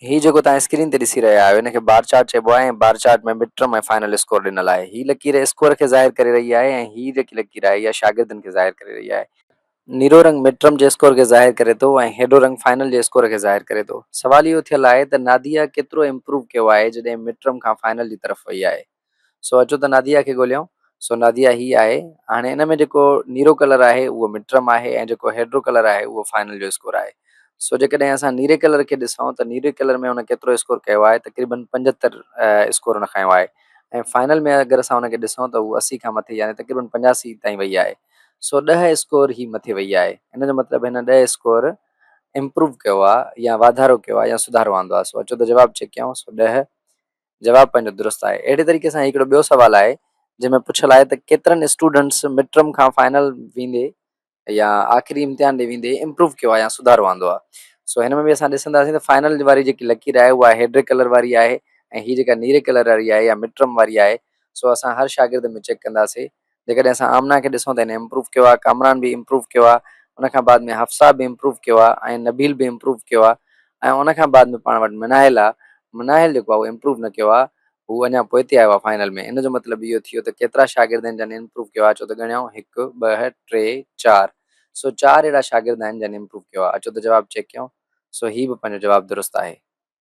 هي جيڪو توهان اسڪرين تي ڏسي رهيا آهيو ان کي بار چارٽ چئبو آهي ۽ bar chart ۾ mid term ۽ final score ڏنل آهي. هي لڪير اسڪور کي ظاهر ڪري رهي آهي ۽ هي جيڪي لڪير آهي اها شاگردن کي ظاهر ڪري رهي آهي. نيرو رنگ مڊ ٽرم جي اسڪور کي ظاهر ڪري ٿو ۽ هيڊو رنگ فائنل جي اسڪور کي ظاهر ڪري ٿو. سوال اهو ٿيل آهي ته ناديه ڪيترو امپروو ڪيو آهي جڏهن مڊ ٽرم کان فائنل جي طرف وئي آهي. سو اچو ته ناديه کي ڳوليون. سو ناديه هي آهي. هاڻي ان ۾ جيڪو نيرو ڪلر آهي اهو مڊ ٽرم آهي ۽ جيڪو هيڊرو ڪلر آهي اهو فائنل جو اسڪور آهي. سو جيڪڏهن اسان نيري ڪلر کي ڏسون ته نيري ڪلر ۾ هن ڪيترو اسڪور ڪيو آهي تقريبن 75 اسڪور هن کنيو آهي ۽ فائنل ۾ اگر اسان ان کي ڏسون ته هو 80 کان مٿي يعني تقريبن 85 تائين وئي آهي. سو 10 اسڪور هي مٿي وئي آهي. ان جو مطلب هن 10 اسڪور امپروو ڪيو آهي يا واڌارو ڪيو آهي يا سڌارو آندو آهي. سو اچو ته جواب چيڪ ڪيون. سو 10 جواب پنهنجو درست آهي. اهڙي طريقي سان هڪڙو ٻيو سوال آهي جنهن ۾ پڇيل آهي ته ڪيترن اسٽوڊنٽس مڊ ٽرم کان فائنل ويندي يا آخري امتحان ڏي ويندي امپروو ڪيو آهي يا سڌارو آندو آهي. سو هن ۾ به اسان ڏسنداسين ته فائنل واري جيڪي لڪير آهي اها هيڊري ڪلر واري آهي ۽ هي جيڪا نيري ڪلر واري آهي يا مڊ ٽرم واري آهي سو اسان هر شاگرد ۾ چيڪ ڪنداسين جيڪڏهن اسان آمنه کي ڏسون ته هن امپروو ڪيو آهي، ڪامران به امپروو ڪيو آهي، ان کان بعد ۾ حفصه به امپروو ڪيو آهي ۽ نبيل به امپروو ڪيو آهي ۽ ان کان بعد ۾ پاڻ وٽ مناهل آهي، مناهل جيڪو آهي اهو امپروو نه ڪيو آهي، هو اڃا پوئتي آيو آهي فائنل ۾، ان جو مطلب اهو ٿيو ته ڪيترا شاگرد آهن جن امپروو ڪيو آهي، اچو ته ڳڻيون هڪ، ٻه، ٽي، چار، سو چار اهڙا شاگرد آهن جن امپروو ڪيو آهي، اچو ته جواب چيڪ ڪيون، سو هي به پنهنجو جواب درست آهي.